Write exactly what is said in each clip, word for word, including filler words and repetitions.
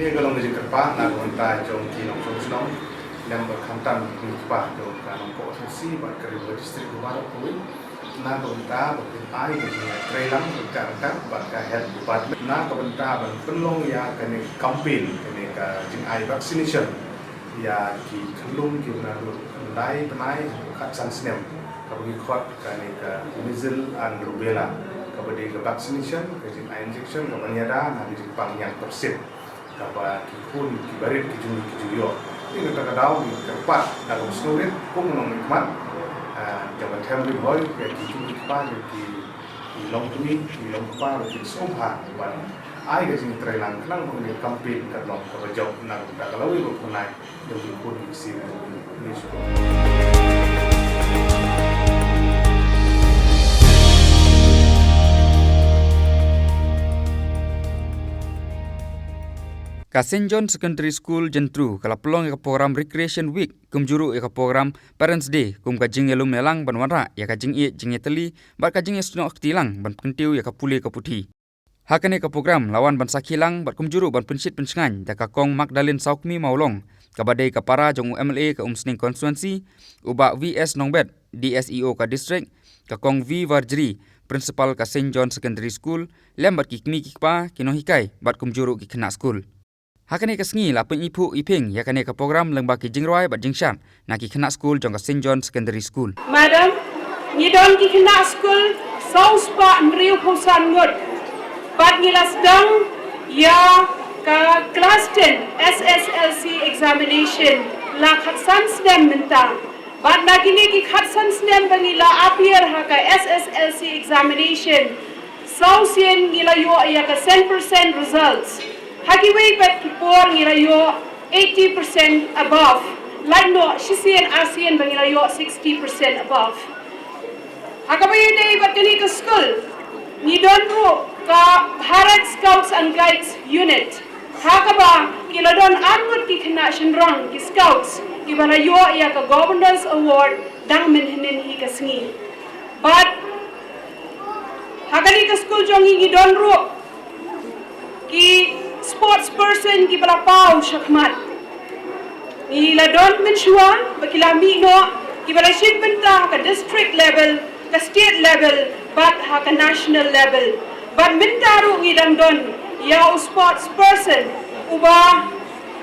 Ka long ka jingkyrpad na ka bynta jong ki nongshong shnong, lem bad khamtam ki kpa jong ka Nongpoh Sngewsih bad ka Ri Bhoi District baroh kawei. Na ka bynta ba phin ai ka jingtreilang ryngkat ryngkat bad ka health department na ka bynta ban pynlong ïa kane ka campaign, kane ka jingai vaccination ïa ki khyllung kiba naduh khyndai bnai haduh khatsan snem, kaba ki khot kane ka measles and rubella, kaba dei ka vaccination, ka jingai injection kaba ïada na ka jingpang ñiangpyrshit, kaba ki khun kiba rit ki jong ngi ki ju ïoh. Te na kata ka daw ngi kyrpad da ka jingsngewrit kum u nongmihkhmat, ah, kaba them Ri Bhoi ïa ki kmie ki kpa, ïa ki, ki longkmie ki longkpa, ba kin sngewbha ban ai ka jingtreilang khnang ba kane ka campaign kan long kaba jop na ka bynta ka lawei ba pynlait jong ki khun ki ksiew jong ngi. Khublei shibun. Ka Saint John Secondary School Jyntru ka la pynlong ïa ka program Recreation Week, kumjuh ruh ïa ka program Parents' Day, kum ka jingïalum ïalang ban wanrah ïa ka jingïeit jingïatylli bad ka jingïasnoh kti lang ban kyntiew ïa ka pule ka puthi. Ha kane ka program la wan ban sakhi lang bad kumjuh ruh ban pynshit pynshngaiñ da ka Kong Magdalene Sawkmie Mawlong, kaba dei ka para jong u M L A ka Umsning Constituency, u Bah V S Nongbet, D S E O ka district, ka Kong V Warjri, Principal ka Saint John Secondary School, lem bad ki kmie ki kpa, ki nonghikai bad kumjuh ruh ki khynnah skul. Ha kane ka sngi la pyniphuh iphieng ïa kane ka program lyngba ki jingrwai bad jingshad na ki khynnah skul jong ka Saint John Secondary School. Madam, ngi don ki khynnah skul saw spah hynriewphew san ngut bad ngi la sdang ïa ka class ten S S L C examination la khatsan snem mynta. Bad na kine ki khatsan snem ba ngi la appear ha ka S S L C examination, saw sien ngi la ïoh ïa ka cent percent results. Ha kiwei pat ki por ngi la ïoh eighty percent above. Lait noh shisien arsien ba ngi la ïoh sixty percent above. Ha kaba ïadei bad kane ka skul, ngi don ruh ka Bharat Scouts and Guides Unit. Ha kaba ki la don ar ngut ki khynnah shynrang ki scouts kiba la ïoh ïa ka Governor's Award dang mynhynnin hi ka sngi. Bad ha kane ka skul jong ngi ngi don ruh ki sports person kiba la paw shakhmat. Ngi la don mynshuwa ba ki la mih noh kiba la shim bynta ha ka district level, ka state level bad ha ka national level. Bad mynta ruh ngi dang don ïa u sports person uba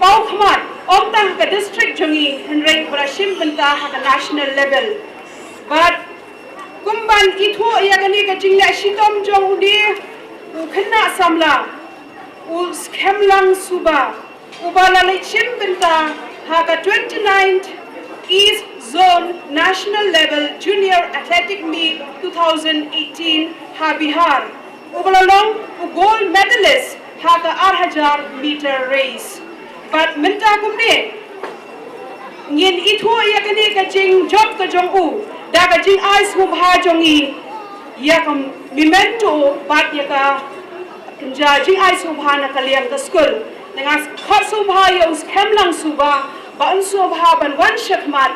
paw khmat, ym tang ha ka district jong ngi hynrei uba la shim bynta ha ka national level. Bad kum ban ithuh ïa kane ka jingleh shitom jong une u khynnah samla, u Skhemlang Suba, uba la leit shim bynta ha ka twenty-ninth East Zone National Level Junior Athletic Meet two thousand eighteen ha Bihar, uba la long u gold medalist ha ka ar hajar meter race. Bad mynta kumne ngin ithuh ïa kane ka jingjop ka jong u da ka jingai sngewbha jong ngi ïa ka memento bad ïa ka kynja jingai sngewbha na ka liang ka skul. Nga khot sngewbha ïa u Skhemlang Suba ba un sngewbha ban wan shakhmat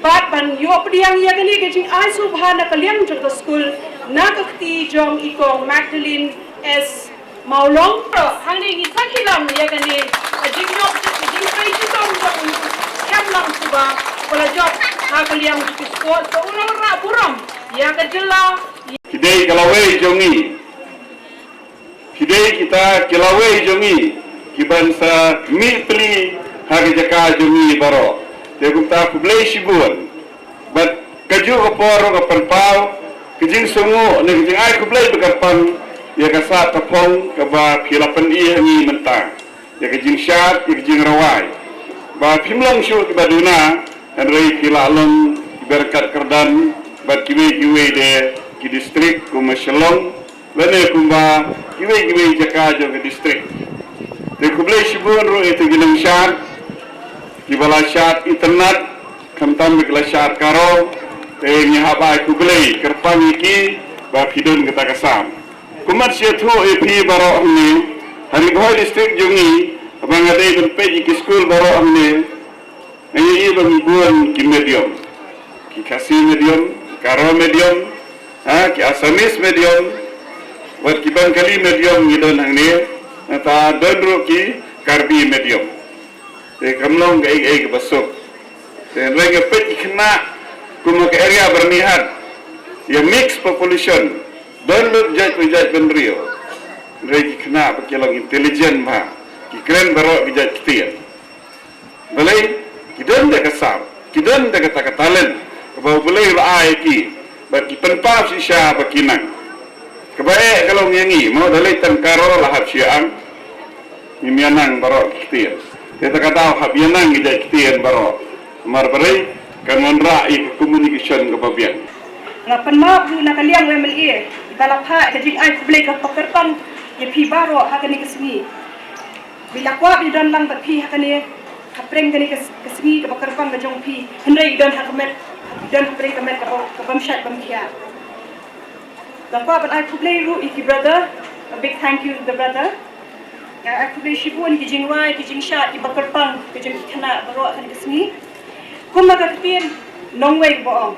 bad ban ïoh pdiang ïa kane ka jingai sngewbha na ka liang jong ka skul na ka kti jong i Kong Magdalene S Mawlong. Hangne ngi sakhi lang ïa kane ka jingjop, ka jingtrei shitom jong u Skhemlang Suba ba la jop ha ka liang ki sport, ba u la wanrah burom ïa ka jylla. Ki dei ka lawei jong ngi. Ki dei kita ki lawei jong ngi kiban sa mih pli ha ka jaka jong ngi baroh. Te kumta khublei shibun. Bad kajuh ka por ka pynpaw ka jingsngew ne ka jingai khublei ba kyrpang ïa ka sat ka phong kaba phi la pyni ha ngi mynta, ïa ka jingshad, ïa ka jingrwai. Ba phim long shuh kiba duna, hynrei phi la long kiba ryngkat kyrdan bad kiwei kiwei de ki district kum Shillong lane kumba kiwei kiwei jaka jong ka district. Te khublei shibun ruh ïa ki nongshad kiba la shad itynnad, khamtam ba ki la shad karo. Te ngi hap ai khublei kyrpang ïa ki ba phi don kata ka sam. Kumba shu ïathuh ïa phi baroh hangne, ha Ri Bhoi district jong ngi, haba nga dei ban peit ïa ki skul baroh hangne, nga ïohi ba ngi bun ki medium, ki Khasi medium, ki Garo medium, ha, ki Assamese medium, wat ki Bengali medium ngi don hangne. Nangta don ruh ki Karbi medium. Te kam long kaei kaei kaba suk. Te hynrei nga peit ki khynnah kum ha ka area Byrnihat, ïa mixed population, don lut jait pa jait bynriew. Hynrei ki khynnah pat ki long intelligent bha, ki kren baroh ki jait ktien. Balei? Ki don da ka sap, ki don da kata ka talent kaba U Blei u la ai ïa ki, bad ki pynpaw shisha ba ki nang. Kaba eh ka long ïa ngi, mo, da lei tang Karo la hap sha ang, ngim ïa nang baroh ki ktien. Te ta ka daw hap ïa nang ki jait ktien baroh. Namar balei? Kan wanrah ïa ka communication kaba biang. Nga pynmap ruh na ka liang u M L A iba la phah ka jingai khublei kaba kyrpang ïa phi baroh ha kane ka sngi. Ba la kwah ba i don lang bad phi ha kane, hapdeng kane ka, ka sngi kaba kyrpang ka jong phi, hynrei i don ha ka met, i don hapdeng ka met kaba, ka bym shait bym khiah. La kwah ban ai khublei ruh ïa ki brother, a big thank you to the brother. Nga ai khublei shibun ki jingrwai, ki jingshad, kiba kyrpang ka jong ki khynnah baroh ha kane ka sngi. Kumba ka ktien nongwei ba ong,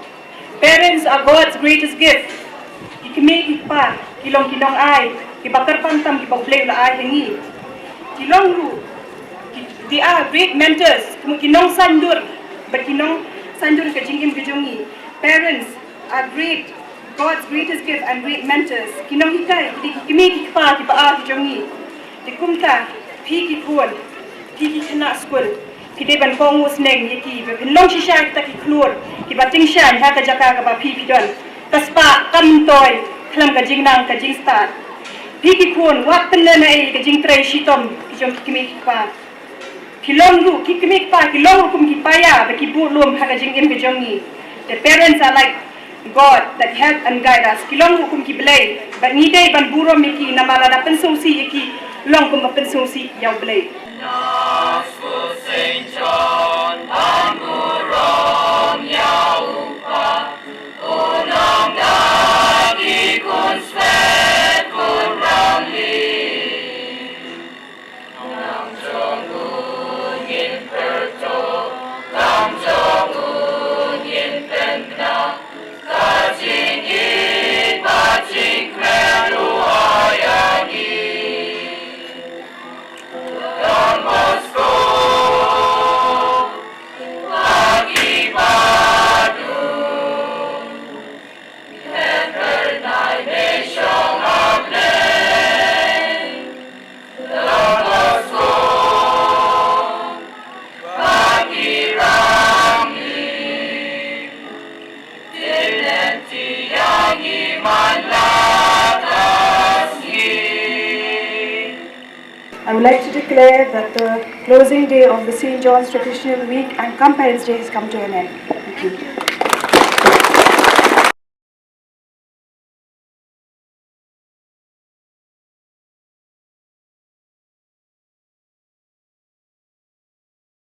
"Parents are God's greatest gift." Ki kmie ki kpa ki long ki nongai kiba kyrpang tam kiba U Blei u la ai ha ngi. Ki long ruh ki, they are great mentors, ki nongsaindur, bad ki nongsaindur ka jingim ka jong ngi. Parents are great, God's greatest gift and great mentors. Ki nonghikai ki dei ki kmie ki kpa kiba ar ki jong ngi. Te kumta phi ki khun, phi ki khynnah skul, phi dei ban kohnguh sneng ïa ki ba phin long shisha kita ki khlur kiba tyngshaiñ ha ka jaka kaba phi phi don. Ka spah kam myntoi khlem ka jingnang ka jingstad. Phi ki khun, wat pynlehnohei ïa ka jingtrei shitom ki jong ki kmie ki kpa. Ki long ruh ki kmie ki kpa, ki long ruh kum ki paia ba ki buh lum ha ka jingim ka jong ngi. The parents are like God that help and guide us. Ki long ruh kum ki blei ba ngi dei ban burom ïa ki, namar lada pynsngewsih ïa ki long kumba pynsngewsih ïa U Blei. I would like to declare that the closing day of the Saint John's Traditional Week and Compare Day has come to an end. Thank you.